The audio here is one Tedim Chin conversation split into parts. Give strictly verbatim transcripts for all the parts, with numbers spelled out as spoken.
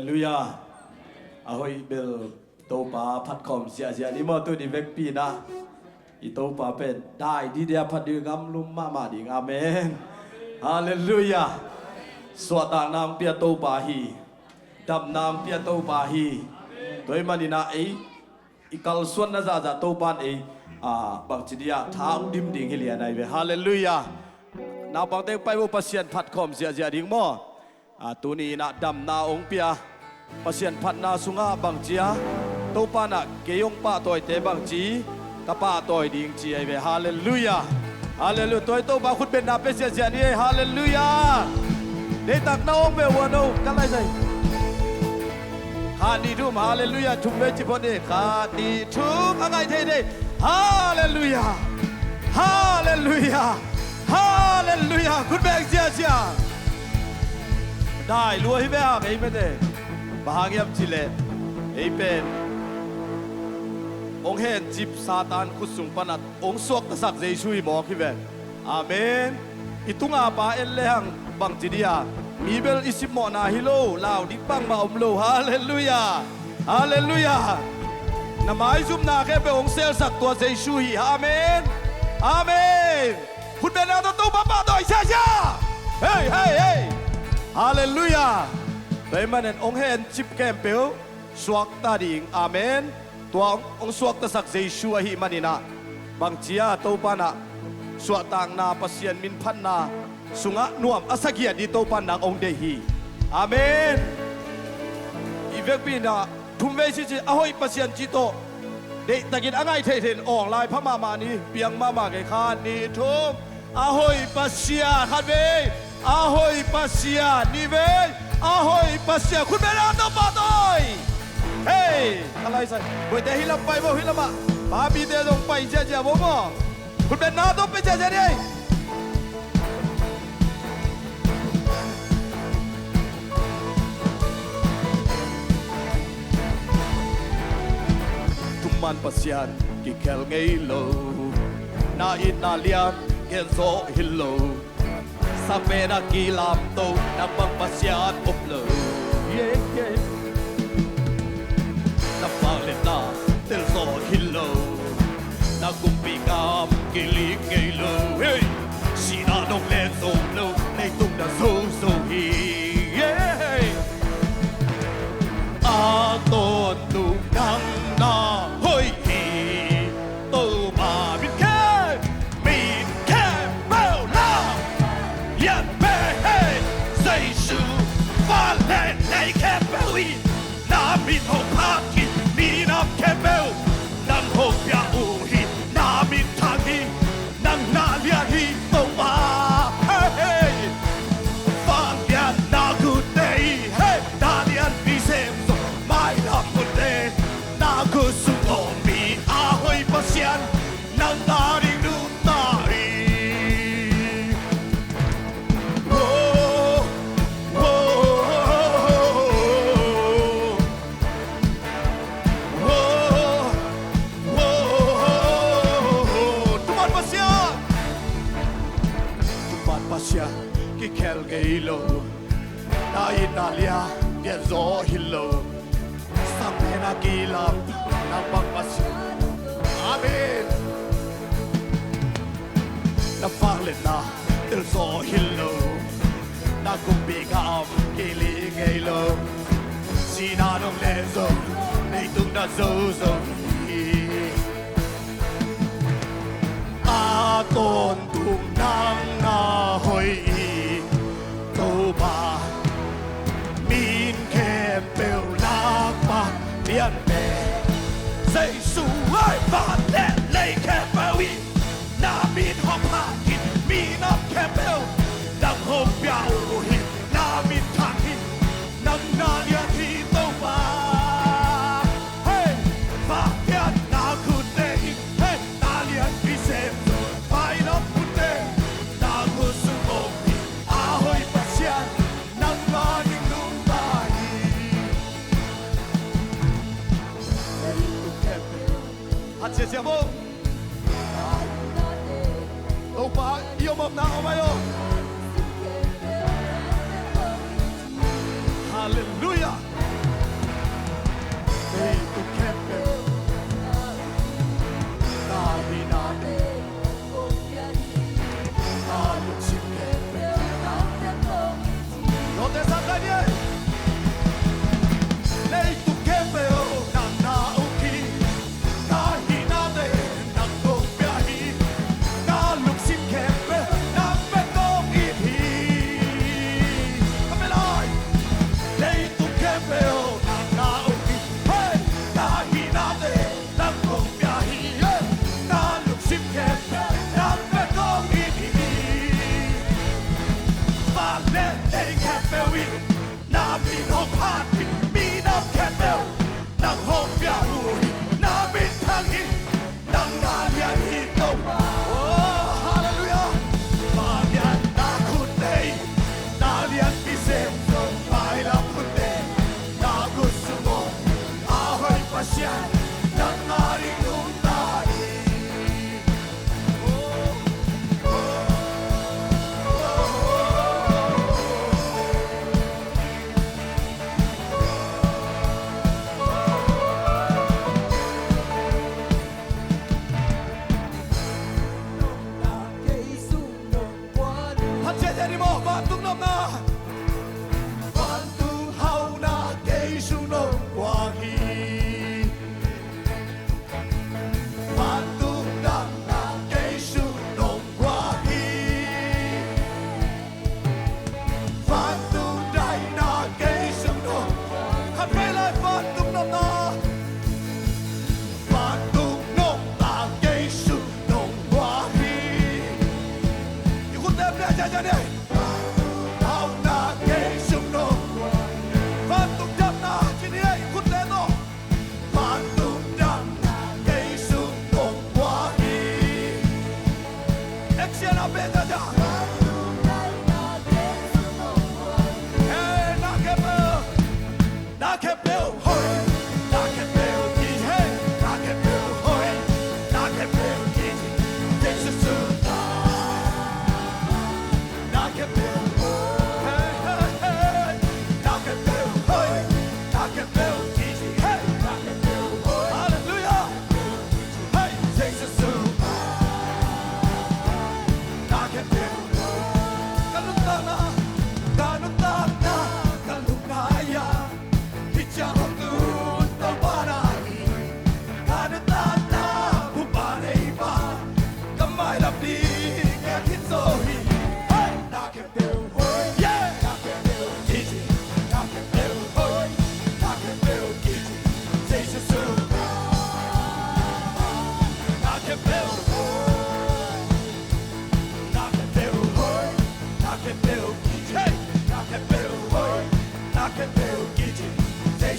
Halleluiah. A hoih bel Topa phat khawm ziahziah ni maw. Tuni vekpi-in ah i Topa pen dai dide a phat ding, gamlum mahmah ding. Amen. Halleluiah. Suahtakna hong pia Topa hi. Damna hong pia Topa hi. Tua ahih manin ah ei i kalsuanna zahzah Topa in ei, ah, bangci ding ah tha hong dim ding hi lian ahi ve. Halleluiah. Naupangte pai vo, Pasian phat khawm ziahziah ding maw. Ah, tuni-in ah damna hong pia Pasian phatna sungah bangci a, Topa in ah kei hong pahtawite bangci ka pahtawi ding ci ahi ve. Halleluiah. Halleluiah. Tua hi Topa khutbetna pia ziahziah ni ei. Halleluiah. Deihtak na hong ve ua no ka lai zai. Khat nih thum, halleluiah, thum vei ci phot ni. Khat nih thum, a ngai theithei. Halleluiah. Halleluiah. Halleluiah. Khut beng ziahziah. Dai lua hi ve a, kei mete. Bang hang hiam cih leh ei pen hong hencip Satan khut sung pan a hong suaktasak Jesu hi mawk hi ve. Amen. I tunga pa en lehang bangci ding a, mi bel i simmawhna hi lo, lau ding bangmah om lo. Halleluiah. Halleluiah. Na maizumna khempeuh hong selsak tua Jesu hi. Amen. Amen. Khutbetna tawh Topa pahtawi ziahziah. Hei, hei, hei. Halleluiah. Tua ahih manin hong hencip khempeuh suakta ding. Amen. Tua hong, hong suaktasak Jesu ahih manin ah, bangci a Topa in ah suahtakna, Pasian min phatna sungah nuam a sagiat ding Topa in nang hong deih hi. Amen. I vekpi-in ah thum vei ci ci, a hoih Pasian cih tawh deihtakin a ngai theithei in awng lai pha mahmah ni. Piang mahmah kei. Khat nih thum. A hoih Pasian, khat vei. A hoih Pasian, nih vei. A hoih Pasian. Khutbetna tawh pahtawi. Hei, ka lai sai. Buaite hih lam pai vo, hih lamah. Papite zong pai ziahziah vo maw. Khutbetna tawh pia ziahziah ni ei. Thuman Pasian kikhel ngei lo, na itna lian gen zaw hi lo. Sang pen a kilamto, nang bang Pasian om lo. Yeah, yeah. Na vangliatna tel zaw hi lo, na kumpi gam kilik ngei lo. Hey! Sihna nong len zo lo, leitung na zozo hi. Yeah! A tawntung nang na hoih hi. Topa min khem, min khempeuh la lian pe hei. Jesu vanglian lei khempeuh in na min hong phat hi. Minam khempeuh nang hong pia uh hi. Na min thang hi. Nang na lian hi Topa. Hei, hei. Vanglian na khutte hi. Hei, na lianpi sem zo mailam khutte. Na khut sung om hi a hoih Pasian, nang ading nuntak hi. Oh, oh, oh, oh, oh. Thuman Pasian. Thuman Pasian kikhel ngei lo, na itna lian gen zaw hi lo. Sang pen a kilamto, nang bang Pasian. Amen. Na vangliatna tel zaw hi lo, na kumpi gam kilik ngei lo. Sihna nong len zo, leitung na zozo hi. A tawntung nang na hoih hi. Topa min khempeuh lakpa lian pe. Jesu ai vanglian lei khempeuh in na min hong phat hi. Minam khempeuh nang hong pia uh hi. Na min thang hi. Nang na lian hi Topa. Hei, vanglian na khutte hi. Hei, na lianpi sem zo mailam khutte. Na khut sung om hi a hoih Pasian, nang ading nuntak hi. Hat sia sia bo. Topa i om omna om ahi aw. Halleluiah.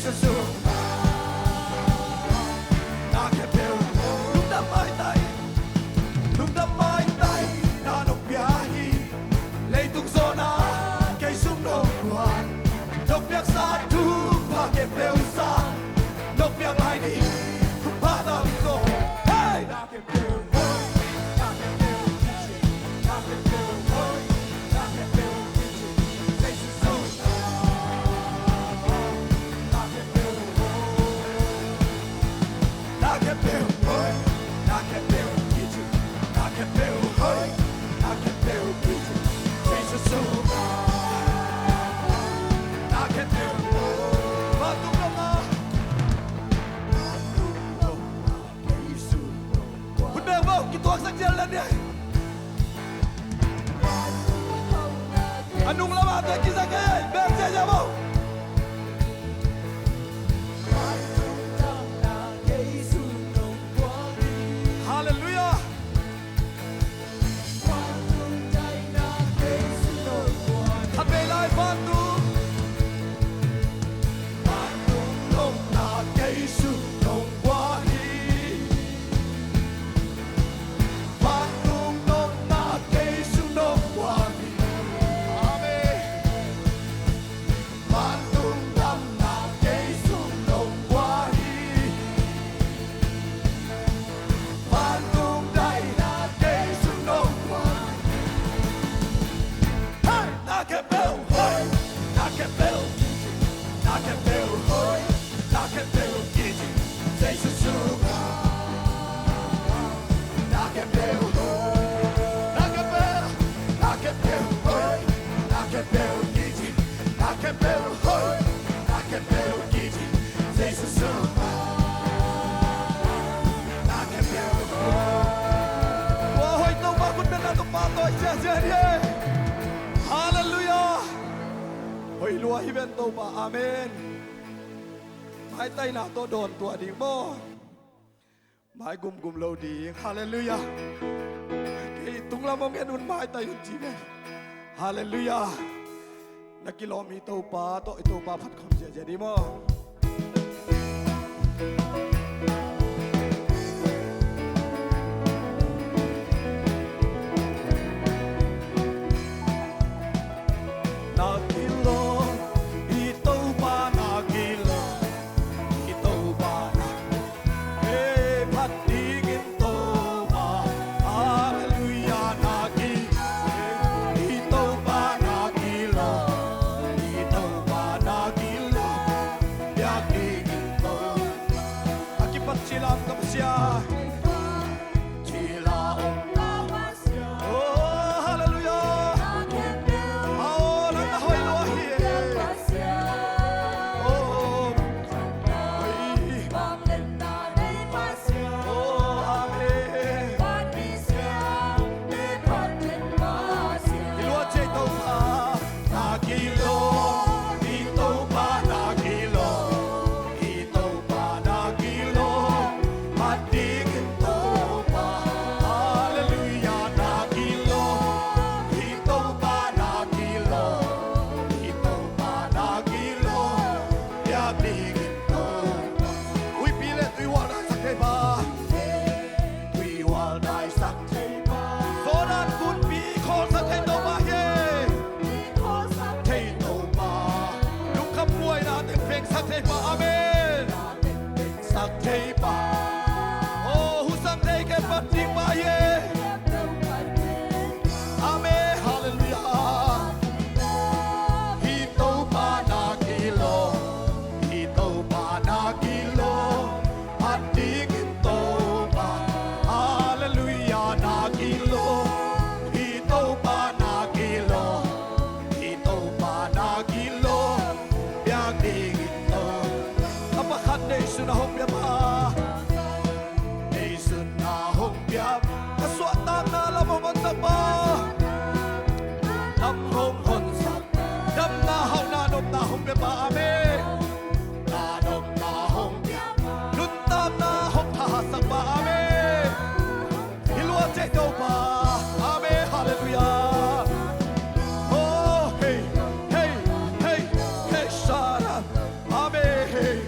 Jesu, na khempeuh, lungdam maitai, lungdam maitai, na nong pia hi. Leitung zawhna kei sung nong guan, nong piaksa thupha khempeuh sang, nong piak lai ni, thupha tam ko. Hey! Hun beng bo, kituaksak cial nan ni. A nung lamah te kizak ei, beng cial cial bo. Halleluiah. Khat vei lai, vantung. Vantung dongna kei sung nong guan hi. Vantung dongna kei sung nong guan hi. Amen. Vantung damna kei sung nong guan hi. Vantung daina kei sung nong guan hi. Hey! Na khempeuh hoih, na khempeuh kici, na khempeuh hoih, na khempeuh kici, Jesu sungah. Na khempeuh hoih, na khempeuh, na khempeuh hoih, na khempeuh kici, na khempeuh hoih, na khempeuh kici, Jesu sungah. Na khempeuh hoih. Tua hoih Topa khut bengna Topa tawi ziahziah ni. Halleluiah. Hoih lua hi ven Topa. Amen. Maitaina tawh dawn tuah ding maw? Mai gumgum lo ding. Halleluiah. Kei tunglam hong en un, maitai un ci ven. Halleluiah. Na kilawm i Topa tawh i Topa phat khawm ziahziah ding maw? Na kilawm i Topa, na kilawm i Topa, na kilawm. Ei, phat dingin Topa. Halleluiah, na kilawm i Topa, na kilawm i Topa, na kilawm. Biak dingin Topa. A kipat cil a om ka Pasian. Cil a om ka Pasian. Oh, halleluiah. Oh, nang na hoih lua hi. Oh, hoih. Oh, amen. Hi lua cei Topa. Na kilawm i Topa, na kilawm i Topa, na kilawm. Phat dingin Topa. Halleluiah, na kilawm i Topa, na kilawm i Topa, na kilawm. Biak dingin Topa. Huihpi le tuihual daisak thei pa. Tuihual daisak thei pa. Jordan gunpi khawlsak thei Topa hi. Thei Topa. Lungkham buaina teng pengsak thei pa. Amen. Sak thei pa. Oh, husang thei kem pat ding pa hi. Amen. Halleluiah. Hi Topa na kilawm. Hi Topa na kilawm. Phat dingin Topa. Halleluiah, na kilawm. Hi Topa na kilawm. Hi Topa na kilawm. Biak dingin Topa. A pakhat neisun a hong pia pa. Neisun a hong pia pa. Ka suahtakna lam hong honsak pa. Lam hong honsak. Damna hauhna nopna hong pia pa. Amen. Na nopna hong pia pa. Nuntakna hong thahatsak pa. Amen. Hi lua cei Topa. Amen. Halleluiah. Oh, hey, hey, hey, hey, Shaddai. Amen.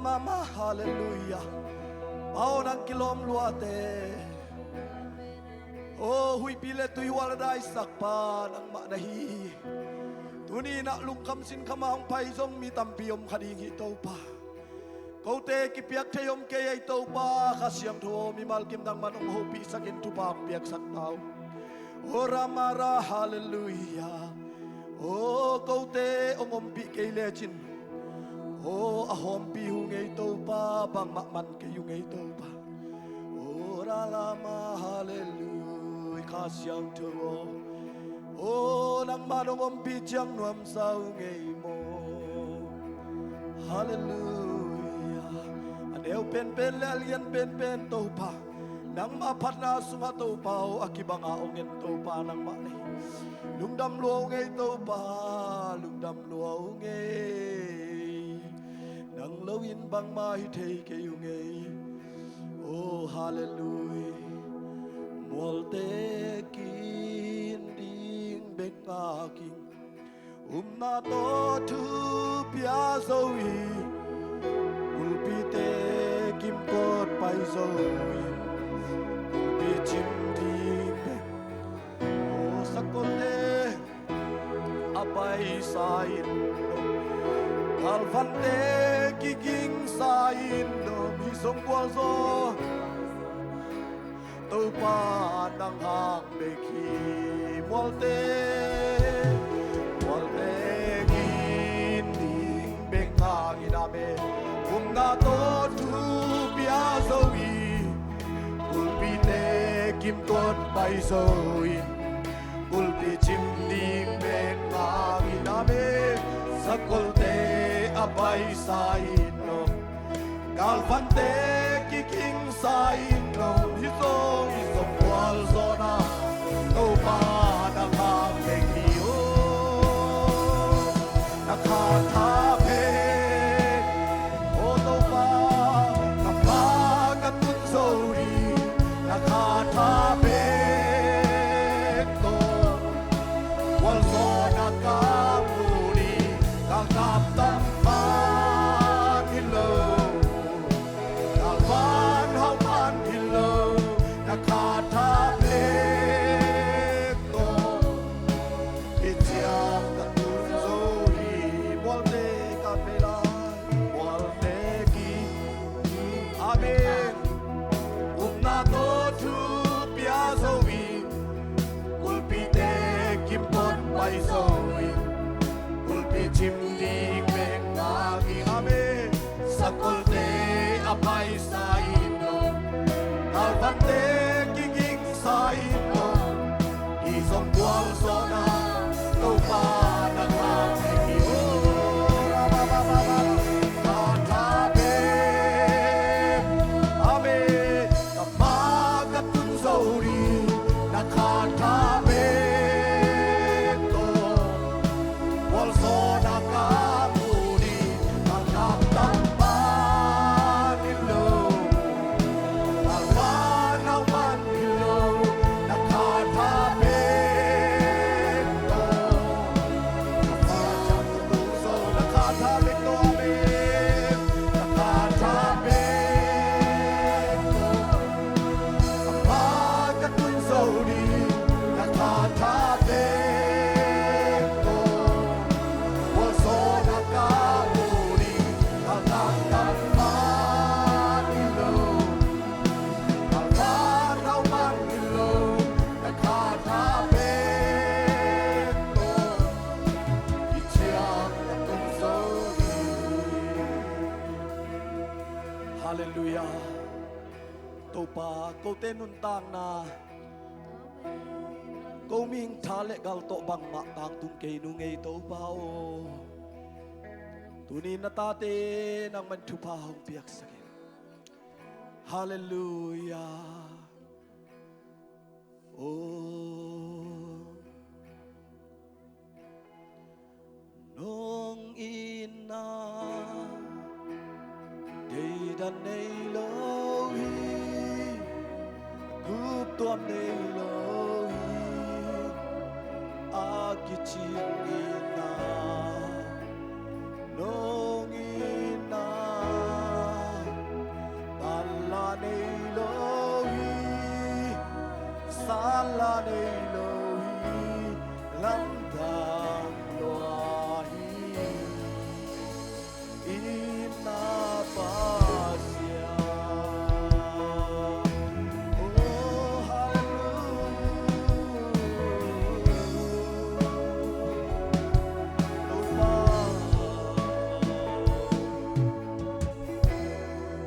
Amen. Halleluiah. Pa aw, nang kilawm luate. O huihpi le tuihual a daisakpa nangmah na hi. Tuni-in ah lungkham sinkham a hong pai zong mi tampi om kha ding hi Topa. Kote kipiak thei om kei ei Topa, Kha Siangtho aw, mimal kim nangman hong hopihsak in thupha hong piaksak ta un. O ramara, halleluiah. O kote hong ompih kei lecin, o a hawmpi uh ngei Topa, bangmah man kei uh ngei Topa. O ralama, halleluiah, Kha Siangtho aw. O nangmah nong ompih ciang nuamsa uh ngei maw. Halleluiah. A neu penpen le a lian penpen Topa, nangmah phatna sungah Topa aw, a kibanga hong en Topa nangmah na hi. Lungdam lua uh ngei Topa, lungdam lua uh ngei. Nang loin bangmah hi thei kei uh ngei. O halleluiah. Mualte kin ding bek ngak ing, upna tawh thu pia zo hi. Kulpite kimkot pai zo hi. Kulpi cim ding bek, o sakolte a paisa in, galvante kigingsa in, hi zong gualzo. Topa nang hang bek hi. Mualte, mualte kin ding bek ngak ing, amen. Upna tawh thu pia zo hi. Kulpite kimkot pai zo hi. Kulpi cim ding bek ngak ing, amen. Sakolte a paisa in om, galvante kigingsa in om, hi zong, hi zong gualzawhna Topa nang hang bek hi. O na kha tha bek, o Topa, ka pha ka tun zo ding, na kha tha bek tawh gualzawhna ka mu ding. Ka kamtam man hi lo, ka van hau man hi lo, na kha tha bek tawh, hi ciang ka tun zo hi. Mualte ka pei lai, mualte ki, amen. Upna tawh thu pia zo hi. Kulpite kimkot pai zo hi. Kulpi cim ding bek ngak ing, amen. Sakolte a paisa in om, galvante kigingsa in om, hi zong gualzawhna Topa nang hang bek hi. O, kha tha bek, amen. Ka pha ka tun zo ding, na kha tha bek tawh gualzawhna ka mu ding. Ka kamtam man hi lo, ka van hau man hi lo, na kha tha bek tawh, ka pha ka tun zo, na kha tha bek tawh, amen. Na kha tha bek tawh, ka pha ka tun zo ding, na kha tha bek tawh gualzawhna ka mu ding. Ka kamtam man hi lo, ka van hau man hi lo, na kha tha bek tawh, hi ciang ka tun zo hi. Halleluiah. Topa, kote nuntakna, ko mihing tha le gal tawh bangmah tangtung kei nu ngei Topa aw. Tuni na tate nangman thupha hong piaksak in. Halleluiah. O nong itna deidan nei lo hi, guptuam nei lo hi, a kicing itna nong itna La nei lo hi, lamdang lua hi. Itna Pasian. Oh, hallelujah. Topa.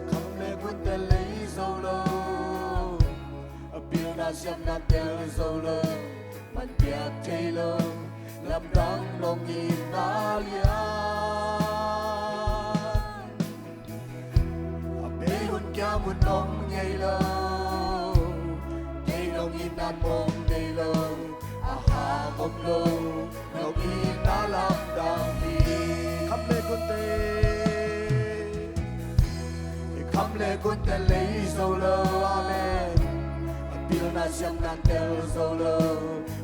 Kham le gunte lei zo lo, a pilna siamna tel zo lo, man piak thei lo, lamdang nong itna lian. A bei hun kiam hun om ngei lo, kei nong itna pom nei lo, a hang om lo, nong itna lamdang hi. Kham le gunte, kham le gunte lei zo lo, amen. A pilna siamna tel zo lo,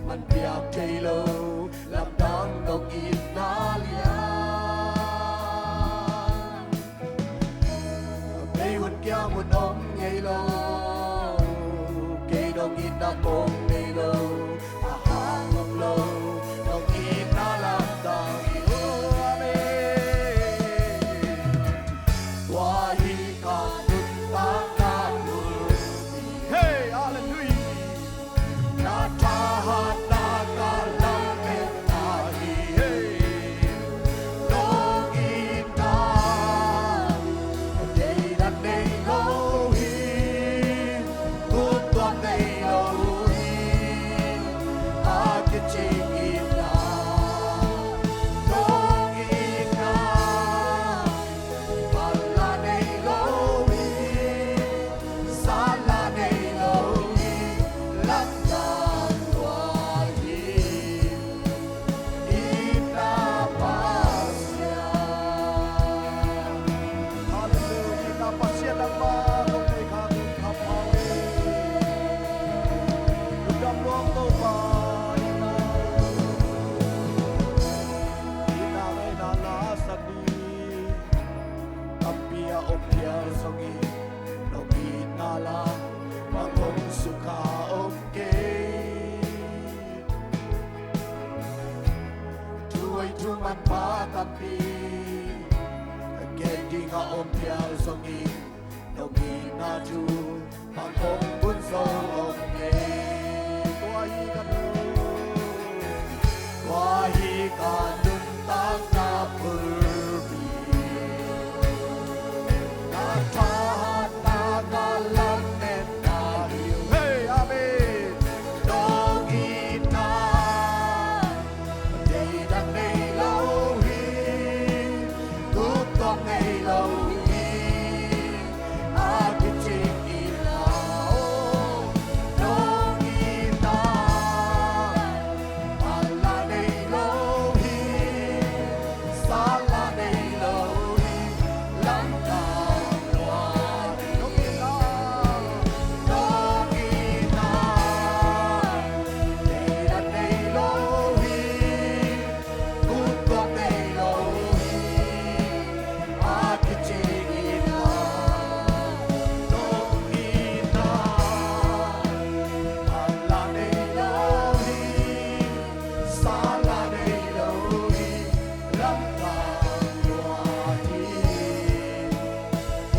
man piak thei lo, lamdang nong itna lian. Bei hun kiam hun om ngei lo, kei nong itna pom nei lo, a hang om lo, nong itna lamdang hi. Oh, amen. Tua hi ka nuntakna bulpi. Hey, hallelujah. Na thahatna ka lametna hi. Nong itna deidan nei lo hi, guntuam nei lo hi. A kicing itna nong itna, pala nei lo hi. Sala nei lo hi, lamdang lua hi, itna Pasian. Hallelujah, itna Pasian nangmah kong nei khak in, kha pau hi. Lungdam lua Topa, itna, itna ngaihna la sak ni. Tampi a om phial zongin, nong itna la mang hong sukha om kei. Thuhoih thuman pha tampi ka gen ding a om phial zongin, nong itna thu mang hong bun zo om kei. Tua hi ka nun, tua hi ka nuntakna bulpi. Na thahatna ka lametna hi. Hey, amen. Nong itna deidan nei lo hi, guntuam nei lo hi. A kicing itna, oh, nong itna, pala nei lo hi, sala nei lo hi, lamdang lua hi. Nong itna, nong itna deidan nei lo hi, guntuam nei lo hi. A kicing itna, nong itna, pala nei lo hi, sala nei lo hi, lamdang lua hi,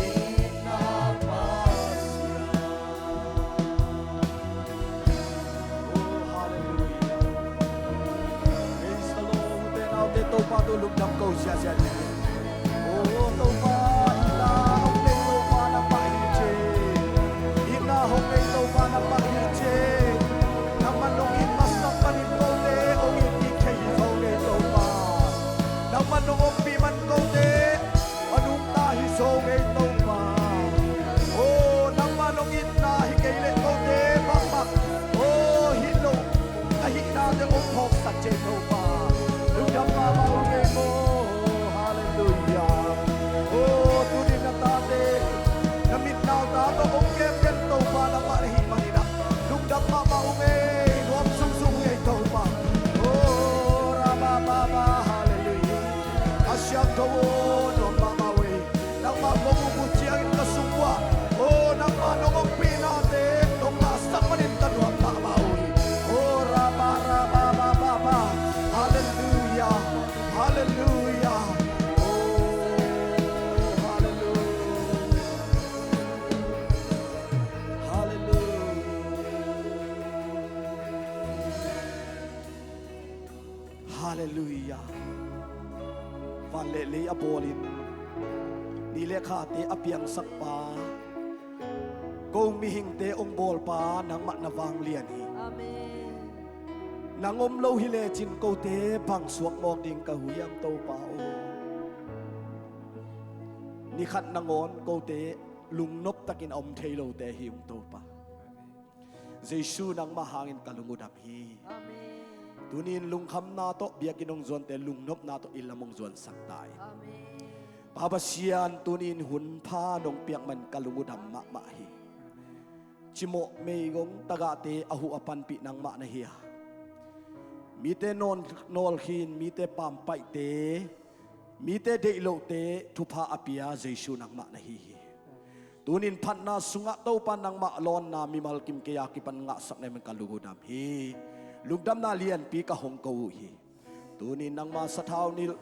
itna Pasian. Oh, hallelujah. Praise the Lord. Ute naute, Topa tawh lungdam ko siasia ni. Oh, Topa, itna hong nei Topa nangmah hi ci. Itna hong nei Topa nangmah hi ci. Nangmah nong it masak panin kote hong it kik thei hi zo ngei Topa. Nangmah nong ompih man kote a nungta hi zo ngei Topa. Oh, nangmah nong itna hi kei leh kote bangmah, oh, hi lo ka hihnate hong phawksak ci Topa. Lungdam mahmah uh ngei maw. Hallelujah. Oh, tuni na tate na mit nau ta tawh hong kem den Topa nangmah na hih manin ah lungdam mahmah uh ngei, nuam zungzung uh ngei Topa. Oh, rabababa, hallelujah. A siangtho aw, nuam mahmah uh hi. Nangmah kong uh uh ciangin ka sung uah, aw, nangmah nong ompih nate nong ngahsak manin ka nuam mahmah uh hi. Halleluiah. Van le lei a bawlin ni le khate a piangsakpa, ko mihingte hong bawlpa nangmah na vanglian hi. Amen. Nang om lo hi lecin kote bang suak mawk ding ka hu hiam Topa aw. Nikhat nangawn kote lungnop takin a om thei lote hi ung Topa. Jesu nangmah hangin ka lung uh dam hi. Amen. Tunin lungkhamna tawh biakinn hong zuante lungnopna tawh inn lam hong zuansak ta in. Amen. Pa Pasian tunin hun pha nong piak man ka lung uh dam mahmah hi. Cimawh meigong tagahte a huh a panpih nangmah na hi a, mite nawn, nawlkhin, mite pampaihte, mite deihlohte thupha a pia Jesu nangmah na hi hi. Tunin phatna sungah Topa nangmah lawnna mimal kim kei a kipan ngahsak na hi man ka lung uh dam hi. Lungdamna lianpi ka hong ko uh hi. Tunin nangma sathau nilh,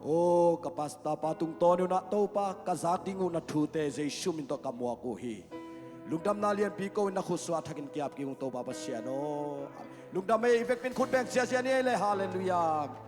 aw ka pastor pa tungtawn unah Topa ka zak ding uh na thute Jesu min tawh ka muak uh hi. Lungdamna lianpi ko in na khutsuah thakin kiap kik ung Topa Pasian aw. Lungdam ei, i vekpin khut beng siasia ni ei le. Halleluiah.